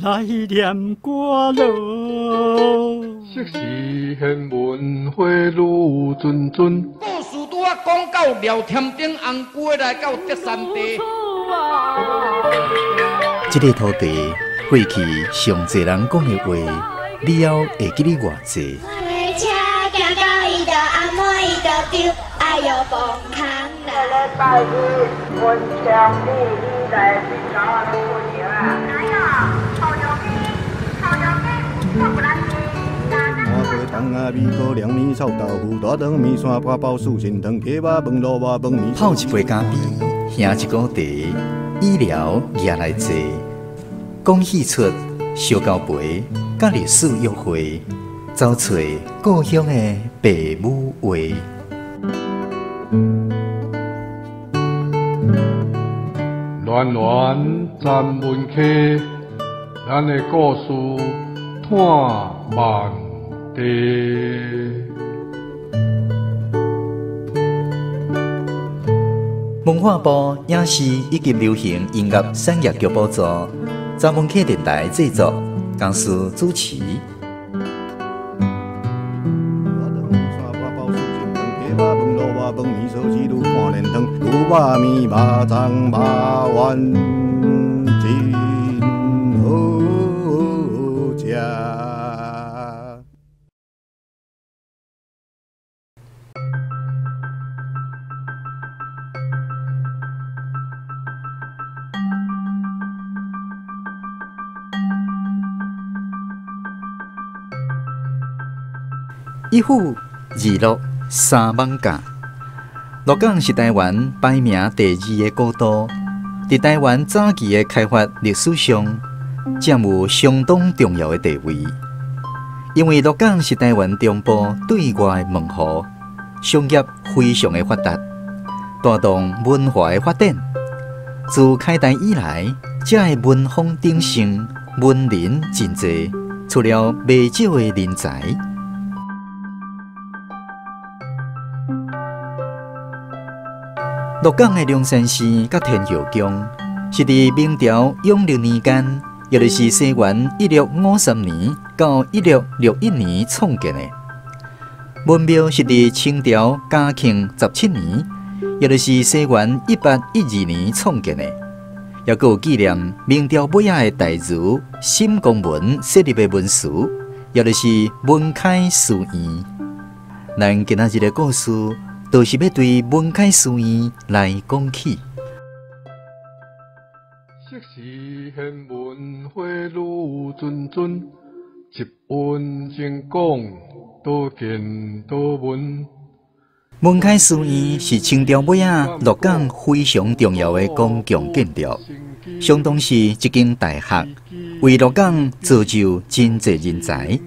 來念歌囉。昔時賢文花愈谆谆。故事拄仔講到廖添丁紅龜來到德山地。這个土地過去上濟人講的話，了後會記得偌濟？泡一杯咖啡，喝一股茶，医疗也来坐，讲戏出烧交陪，佮历史约会，走揣故乡的爸母话。恋恋三文溪，咱的故事伴万地。文化部影视以及流行音乐产业局补助，查文客电台制作，公司主持。一府二鹿三艋舺，鹿港是台湾排名第二个古都，伫台湾早期的开发历史上，占有相当重要的地位。因为鹿港是台湾中部对外的门户，商业非常的发达，带动文化的发展。自开台以来，这个文风鼎盛，文人真济，出了袂少的人才。鹿港的龙山寺佮天后宫，是伫明朝永乐年间，也就是西元1653年到1661年创建的。文庙是伫清朝嘉庆17年，也就是西元1812年创建的，也阁有纪念明朝尾仔的大儒沈光文设立的文祠，也就是文开书院。咱今仔日的故事，就是欲对文开书院来讲起。昔时贤文花愈谆谆，一文精讲多见多闻。文开书院是清朝尾仔鹿港非常重要的公共建筑，相当是一间大学，为鹿港造就真济人才，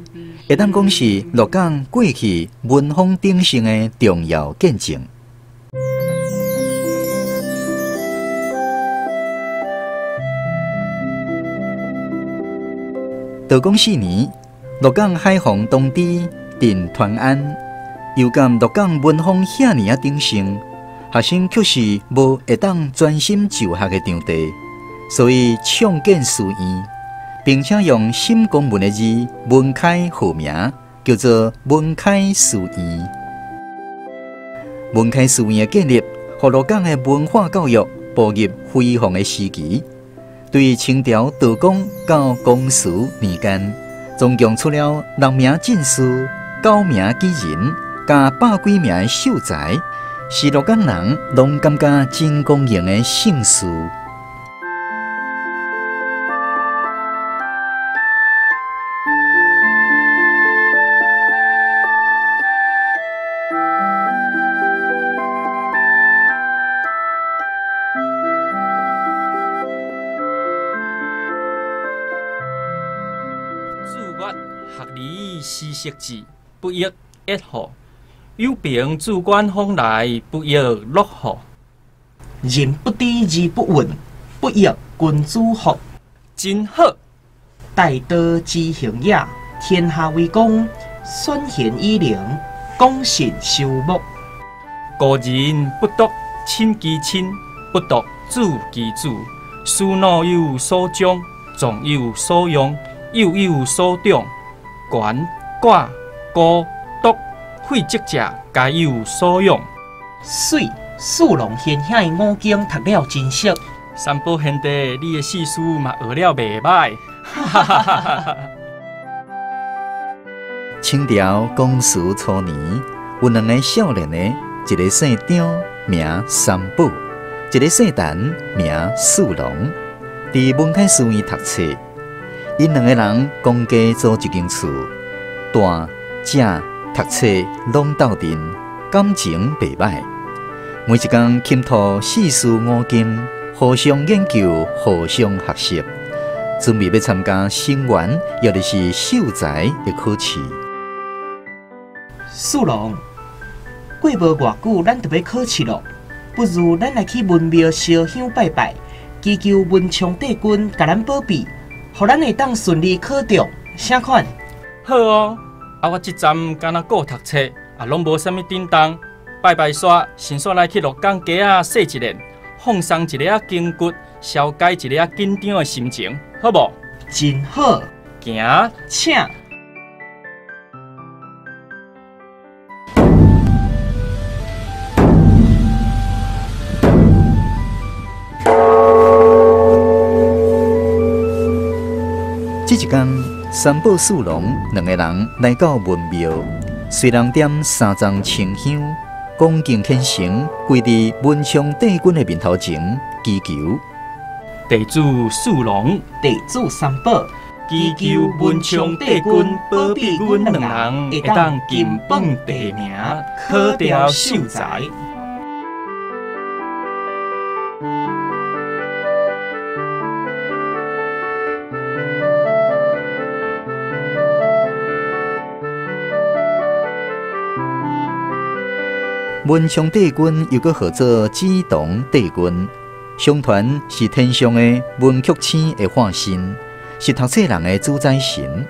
会当讲是鹿港过去文风鼎盛的重要见证。道光4年，鹿港海防同知郑传安，有感鹿港文风遐尔仔鼎盛，学生却是无会当专心就学的场地，所以创建书院，并且用沈光文的字文开号名，叫做文开书院。文开书院的建立，予鹿港的文化教育步入辉煌的时期。对清朝道光到光绪年间，总共出了6名进士、9名举人，加100几名的秀才，是鹿港人拢感觉真光荣的盛事。识字不亦乐乎？有朋自远方来，不亦乐乎？人不知而不愠，不亦君子乎？真好。大道之行也，天下为公。选贤与能，广信修睦。古人不独亲其亲，不独子其子，斯诺有所长，壮有所用，幼有所长，鳏、寡、孤、独、废疾者，皆有所养。媠，四郎贤兄的五经读了真熟。三宝兄弟，你的四书嘛学了袂歹。哈哈哈哈。清朝光绪初年，有两个少年的，一个姓张，名三宝；一个姓陈，名四郎。伫文开书院读册，𪜶两个人公家租一间厝，大、食、读册拢斗阵，感情袂歹。每一工倾吐四书五经，互相研究，互相学习，准备欲参加生源，抑就是秀才的考试。四郎，过无偌久，咱就欲考试咯。不如咱来去文庙烧香拜拜，祈求文昌帝君共咱保庇，予咱会当顺利考中。啥款？好哦！啊，我这阵敢若顾读册，也拢无啥物振动。拜拜煞，先煞来去鹿港街仔踅一轮，放松一下筋骨，消解一下紧张的心情，好无？真好，行，请。这一天，三宝四郎两个人来到文庙，随人点三丛清香，恭敬虔诚，跪伫文昌帝君的面头前祈求。地主四郎，地主三宝，祈求文昌帝君保庇阮两人会当金榜题名，考中秀才。文昌帝君又阁号做紫铜帝君，相传是天上的文曲星的化身，是读册人的主宰神。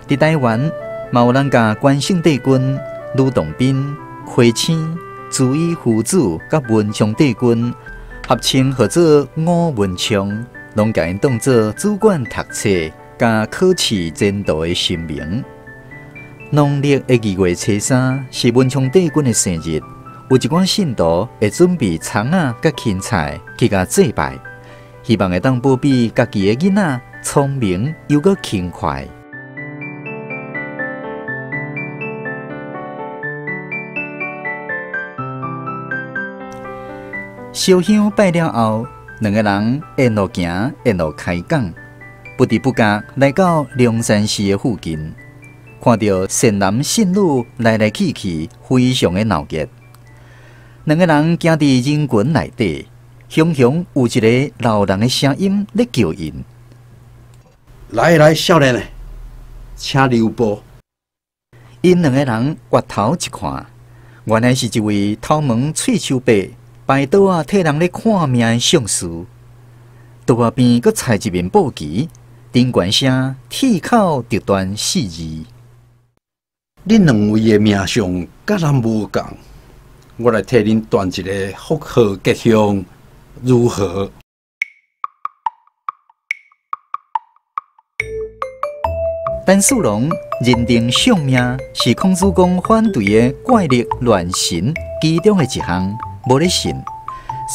伫台湾，嘛有人共关圣帝君、吕洞宾、魁星、朱衣夫子佮文昌帝君合称号做五文昌，拢共𪜶当做主管读册佮考试前途的神明。农历的2月初三是文昌帝君的生日。有一寡信徒会准备葱仔佮芹菜去共祭拜，希望会当保庇家己的囡仔聪明又阁勤快。烧香拜了后，两个人沿路行，沿路开讲，不知不觉来到龙山寺的附近，看著善男信女来来去去，非常的闹热。两个人行伫人群内底，雄雄有一个老人的声音咧叫𪜶：来来，少年的，请留步。𪜶两个人回头一看，原来是一位头毛喙须白、排刀仔替人咧看命的相师。桌仔边阁裁一面布旗，顶悬写“铁口直断”四字。恁两位的命相佮咱无仝。我来替恁断一个福祸吉凶，如何？陈四郎认定相命是孔子讲反对的怪力乱神其中的一项，无咧信，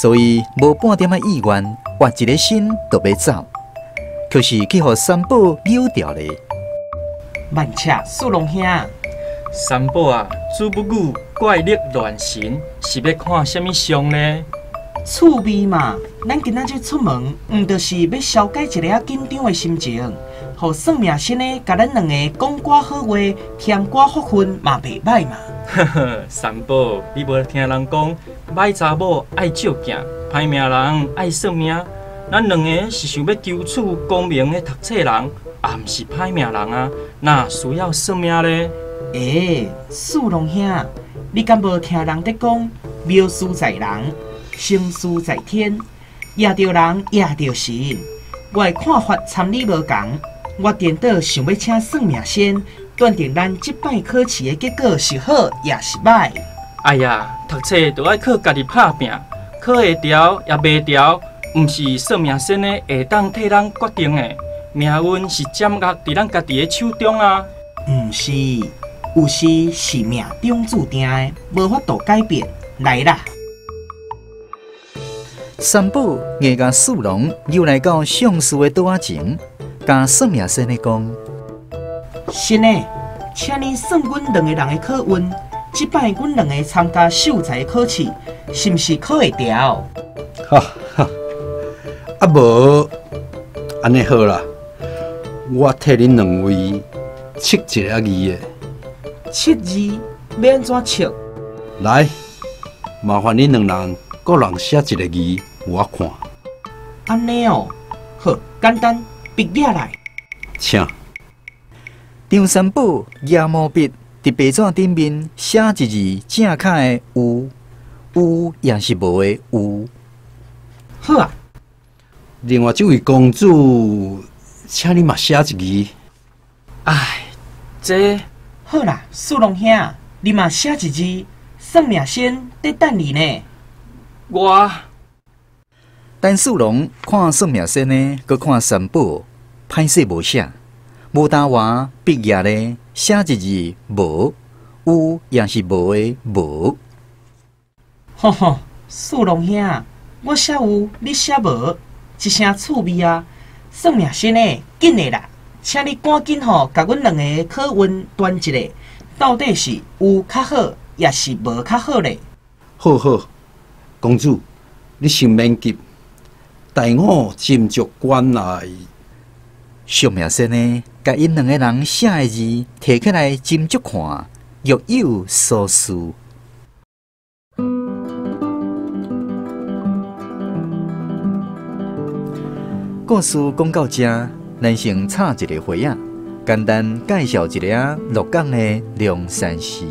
所以无半点仔意愿，活一个身就欲走，却是去予三宝扭掉咧。慢车，四郎兄。三宝啊，子不语怪力乱神，是欲看啥物相呢？趣味嘛，咱今仔日出门，毋就是欲消解一下紧张的心情，予算命先生共咱两个讲寡好话，添寡福分嘛袂歹嘛。呵呵，三宝，你无听人讲，歹查某爱照镜，歹命人爱算命。咱两个是想欲求取功名的读册人，也毋是歹命人啊，哪需要算命呢？欸，四郎兄，你敢无听人咧讲，庙事在人，成事在天，压著人压著神。我的看法参你无仝，我颠倒想欲请算命仙断定咱这摆考试的结果是好抑是歹。哎呀，读册就爱靠家己拍拚，考会牢抑袂牢，毋是算命仙的会当替咱决定的。命運是掌握佇咱家己的手中啊！毋是，有時是命中注定的，無法度改變。來啦！三寶硬共四郎又來到上師的桌仔前，共算命先生講：先生，請你算阮兩个人的考運。這擺阮兩個參加秀才考試，是毋是考會著？哈哈，啊無，按呢好啦，我替恁兩位測一下字的。測字欲按怎測？來，麻煩恁兩人各人寫一个字，予我看。按呢哦，好，簡單，筆掠來。請。張三寶舉毛筆佇白紙頂面寫一字正確的有，有也是無的有。好啊。另外這位公子，請你嘛寫一字。唉，這好啦，四郎兄，你嘛寫一字，算命仙佇等你呢。我陳四郎看算命仙呢，閣看三寶，歹勢無寫，無焦話筆舉咧寫一字無，有也是無的無。吼吼，四郎兄，我寫有，你寫無，這聲趣味啊！算命仙呢，緊的啦，請你趕緊吼，共阮兩个考運斷一下，到底是有較好，抑是無較好咧？好好，公主，你先免急，待我斟酌關來。算命仙呢，共𪜶兩个人寫的字提起來斟酌看，若有所思。故事講到這，咱先插一个花仔，簡單介紹一下鹿港的龍山寺。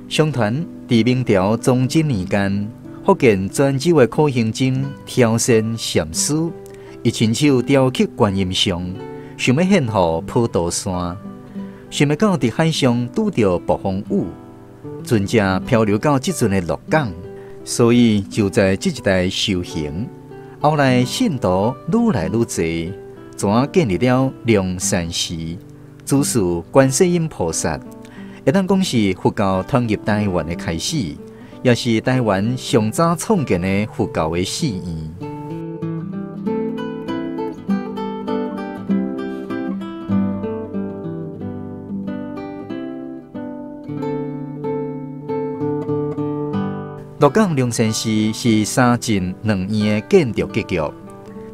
相傳佇明朝崇禎年間，福建泉州的苦行僧挑仙禪師，伊親手雕刻觀音像，想欲獻予普陀山，想欲到佇海上拄著暴風雨，船只漂流到這陣的鹿港，所以就在這一帶修行。後來信徒愈來愈濟，怎建立了龍山寺，主祀觀世音菩薩。會當講是佛教傳入台灣的開始，也是台灣上早創建的佛教的寺院。鹿港龍山寺是三進兩院的建築格局，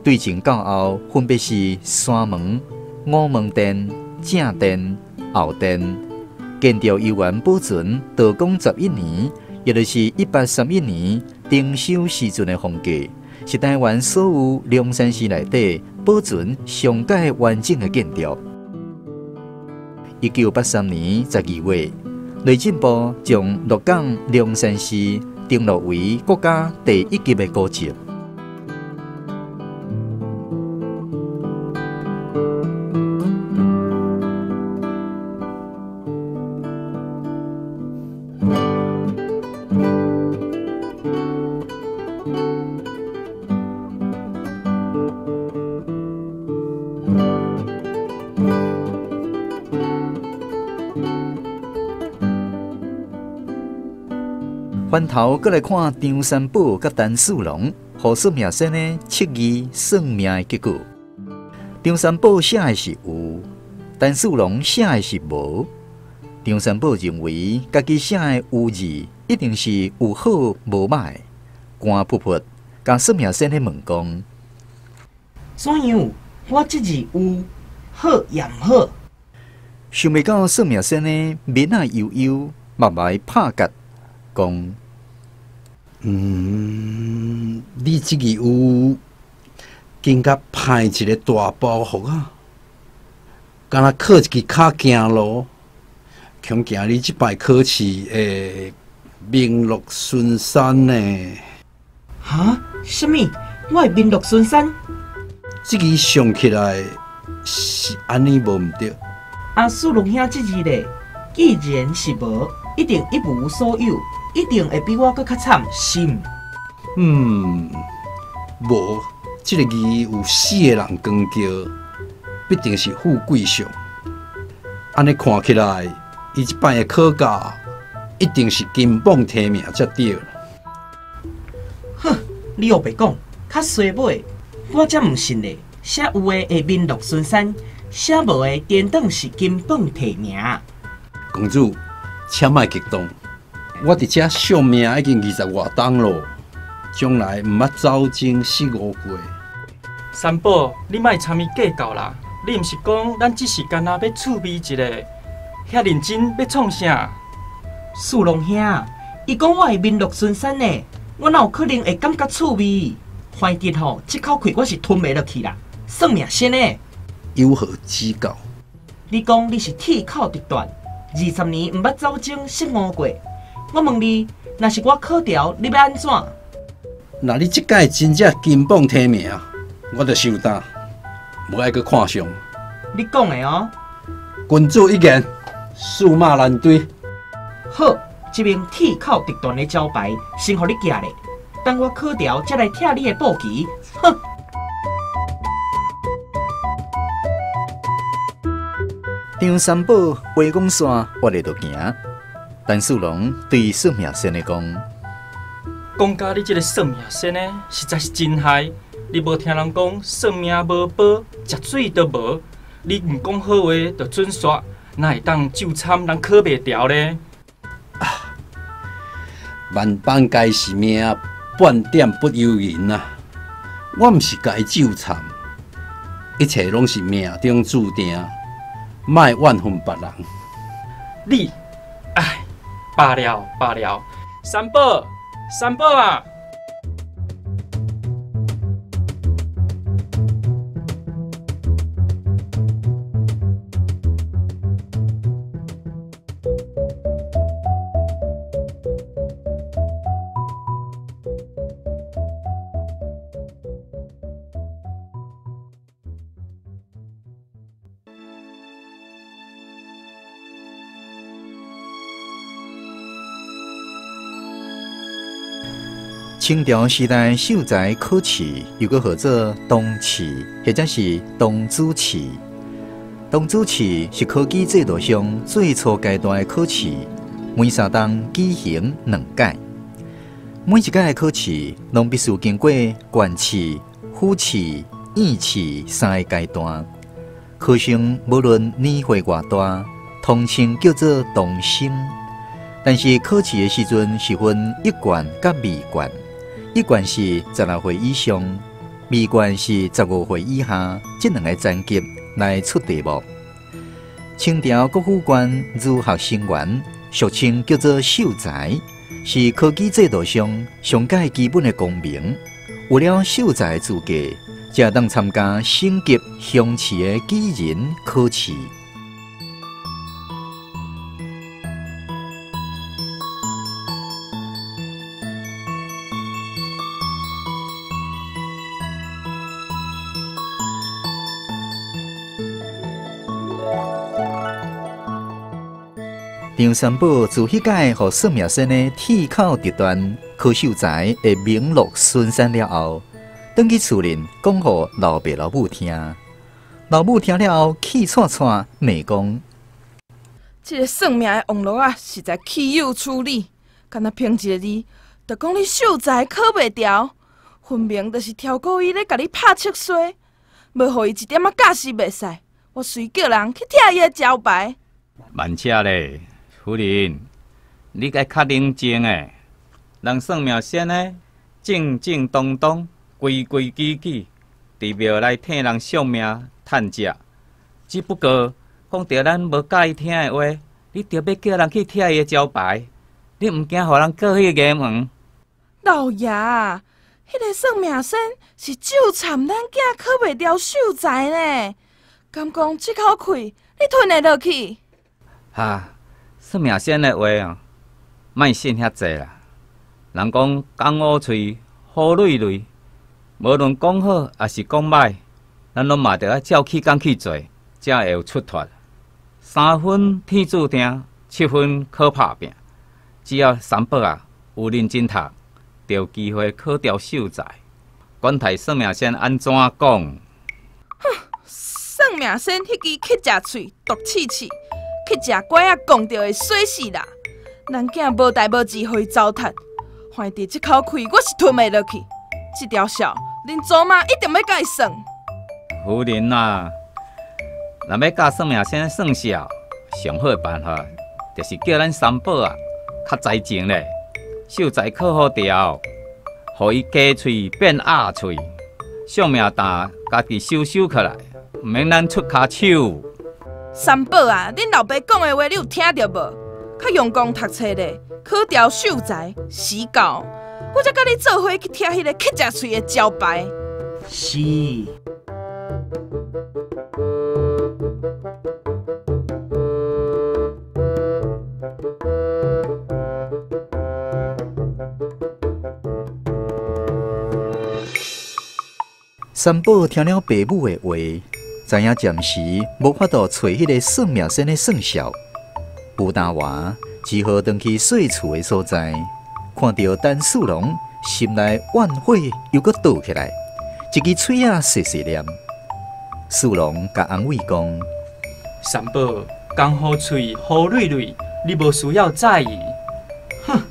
對前到後分別是山門、午門殿、正殿、後殿。建築猶原保存道光11年，也就是1831年重修時陣的風格，是台灣所有龍山寺內底保存上蓋完整的建築。1983年12月，內政部將鹿港龍山寺登錄為國家第一級的古蹟。翻頭閣來看張三寶佮陳四郎，予算命先生測字算命的結果。張三寶寫的是有，陳四郎寫的是無。張三寶認為家己寫的有字一定是有好無歹，肝噗噗，共算命先生問講：怎樣？我這字有好抑毋好？想袂到算命先生面仔悠悠，目眉拍結，講。你這个有感覺歹一个大包袱啊，敢若靠一支跤行路，恐驚你這擺考試會名落孫山呢。哈？啥物？我會名落孫山？這个想起來是按呢無毋對。啊，四龙兄這字咧，既然是無，一定一無所有，一定會比我閣較慘，是毋？嗯，無，這個字有四个人光叫，必定是富貴相。按呢看起來，伊這擺的考甲一定是金榜題名才對。哼，你烏白講，較衰尾，我才毋信咧。寫有的會面露巡山，寫無的顛當是金榜題名。公主，請莫激動，我佇遮惜命已經20外冬咯，將來毋捌走精失誤過。三寶，你莫參伊計較啦！你毋是講咱只是干焦欲趣味一下，遐認真欲創啥？四龍兄，伊講我會面露巡山呢，我哪有可能會感覺趣味？反正吼，這口氣我是吞袂落去啦。算命先呢？有何指教？你講你是鐵口直斷，20年毋捌走精失誤過。我問你，若是我考著，你欲按怎？若你這擺真正金榜題名，我就收擔，無愛閣看相。你講的哦。君子一言，駟馬難追。好，這面鐵口直斷的招牌，先予你寄咧。等我考著，才來拆你的布旗。哼！張三寶話講煞，活咧就行。陳四郎對算命仙的講：講甲你這个算命仙的，實在是真害。你無聽人講算命無報，食水都無。你毋講好話就準煞，哪會當咒參人考袂牢咧？啊！萬般皆是命，半點不由人啊！我毋是共伊咒參，一切攏是命中注定。莫怨恨別人。你，唉，罷了罷了，三寶，三寶啊！清朝時代秀才考試，又閣號做童試，或者是童子試。童子試是科舉制度上最初階段的考試，每3冬舉行2屆。每一屆的考試，攏必須經過縣試、府試、院試3个階段。考生無論年歲偌大，統稱叫做童生。但是考試的時陣是分一縣佮二縣。一縣是16歲以上，二縣是15歲以下，這兩个層級來出題目。清朝國府官儒學生員，俗稱叫做秀才，是科舉制度上上蓋基本的公民。有了秀才的資格，才當參加省級鄉試的舉人考試。張三寶自彼擺予算命仙的鐵口直斷柯秀才的名落孫山了後，轉去厝裡講予老爸老母聽。老母聽了後，氣喘喘，罵講：這个算命的王老仔實在豈有此理！干焦憑一个字，就講你秀才考袂牢，分明就是超故意咧共你拍七衰，無予伊一點仔教示袂使。我隨叫人去拆伊的招牌。慢車咧，夫人，你該較冷靜的。人算命仙的，正正當當、規規矩矩，佇廟內替人相命趁食。只不過講著咱無佮意聽的話，你著欲叫人去拆伊的招牌，你毋驚予人告去閻王？老爺，彼个算命仙是咒讖咱囝考袂牢秀才呢，敢講這口氣你吞會落去？哈，算命仙的話哦，莫信遐濟啦。人講江烏喙，好累累，無論講好抑是講歹，咱攏嘛著愛照起工去做，才會有出脫。三分天注定，七分靠拍拚。只要三宝啊有认真读，就有机会考著秀才。管他算命仙按怎讲？哼，算命仙彼支乞食喙，毒刺刺，乞食拐仔讲著会衰死啦。咱囝无代无志，予伊糟蹋，反正这口气我是吞袂落去。这条数，恁祖妈一定欲共伊算。夫人啊，若欲教算命先算数，上好的办法就是叫咱三宝啊，较才情咧，秀才考好著，予伊鸡喙变鸭喙，算命担家己收收起来，毋免咱出跤手。三宝啊，恁老爸讲的话你有听著无？较用功读册咧，考著秀才，死狗！我才佮你做伙去拆彼个乞食喙的招牌。是。三宝听了爸母的话，知影暂时无法度揣彼个算命仙的算数，无担话，只好转去细厝的所在，看著陈四郎，心内怨火又阁倒起来，一支喙仔细细念。四郎共安慰讲：三宝，江湖喙好蕊蕊，你无需要在意。哼，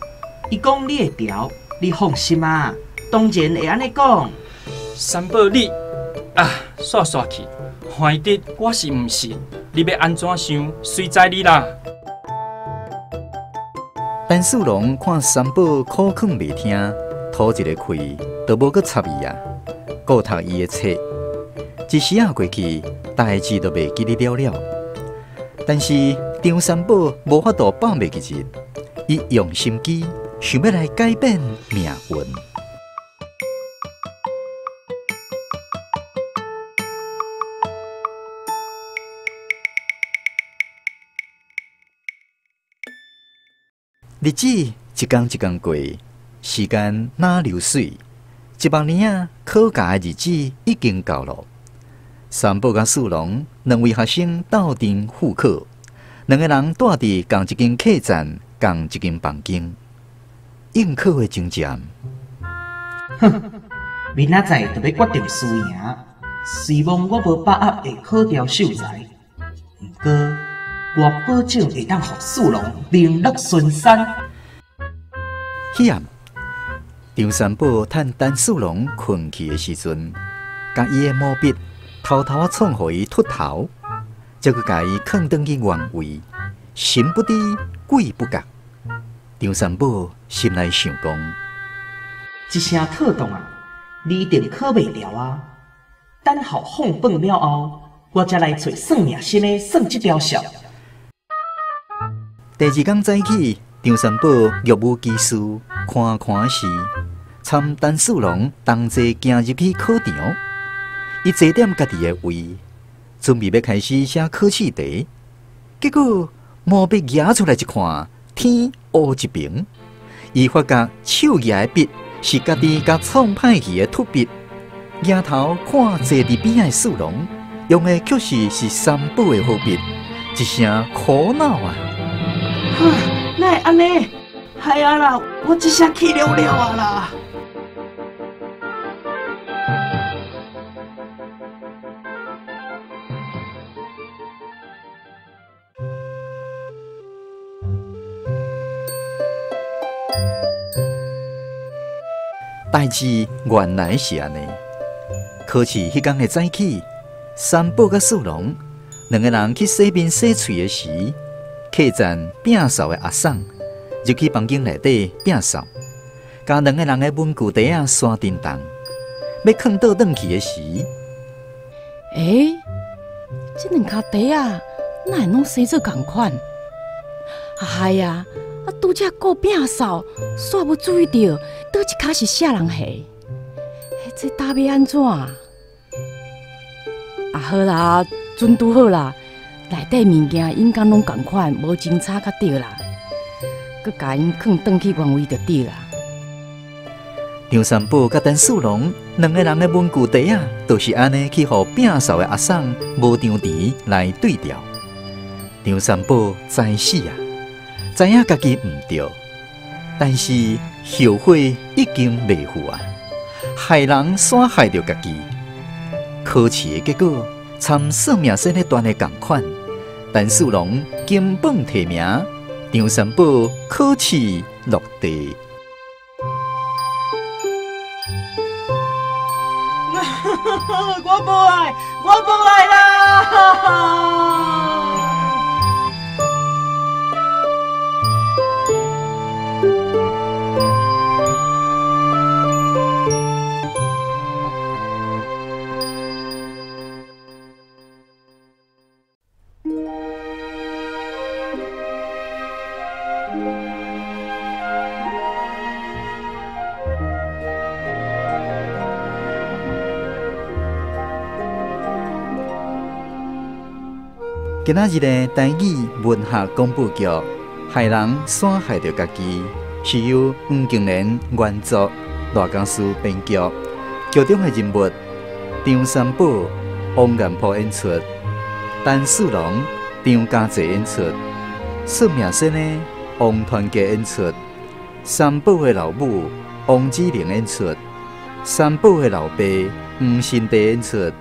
伊讲你会调，你放心啊，当然会按呢讲。三宝你啊，煞煞去，反正我是毋信，你欲按怎想，随在你啦。陈四郎看三宝苦劝袂听，吐一个气，就无阁插伊啊，顾读伊的册。一时仔过去，代志就袂记得了了。但是张三宝无法度放袂记日，伊用心机想欲来改变命运。日子一工一工过，时间若流水，100年仔考驾的日子已经到了。三宝佮四郎两位学生斗阵赴考，两个人蹛伫仝一间客栈，仝一间房间。应考的前站，哼，明仔载就欲决定输赢，虽罔我无把握会考著秀才，毋过我保证会当予四郎名落孙山。彼暗，张三宝趁陈四郎困去的时阵，共伊的毛笔偷偷仔创予伊秃头，才阁共伊囥转去原位，神不知鬼不觉。张三宝心内想讲：这声妥当啊，你一定考袂牢啊！等候放榜了后，我才来揣算命仙的算这条数。第二天早起，张三宝若无其事，看看时，参陈四郎同齐行入去考场。伊坐踮家己的位，准备欲开始写考试题。结果毛笔拿出来一看，天乌一片。伊发觉手举的笔是家己共创歹去的秃笔。抬头看坐伫边仔的四郎，用的确实是三宝的好笔，一声苦恼啊！哈，哪会按呢？害啊啦，我这下气了了啊啦！代志原来是按呢。考试彼天的早起，三宝佮四郎两个人去洗面洗喙的时，客栈摒扫的阿嫂入去房间内底摒扫，共两个人的文具袋仔山叮当，欲囥倒转去的时，欸，这两跤袋仔哪会拢生做仝款？哎呀，啊，拄才顾摒扫，煞无注意著，佗一跤是啥人下？这搭欲按怎啊？啊好啦，准拄好啦，内底物件应该拢仝款，无真差较对啦。阁共𪜶囥转去原位就对啦。张三宝佮陈四郎两个人的文具袋仔，就是按呢去予摒扫的阿嫂无张持来对调。張三寶知死啊，知影家己毋對，但是後悔已經袂赴啊，害人煞害著家己。考試的結果，參算命先生斷的仝款，陳四郎金榜題名，張三寶考試落地。我無愛，我無愛啦！今仔日的台語文學廣播劇《害人煞害著家己》，是由黃敬蓮原作，賴家書編劇。劇中的人物：張三寶、王岩波演出；陳四郎、張家濟演出；算命先生王團結演出；三寶的老母王子玲演出；三寶的老爸黃新地演出；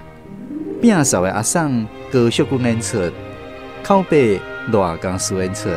摒掃的阿送高淑君演出。口白賴家書演出。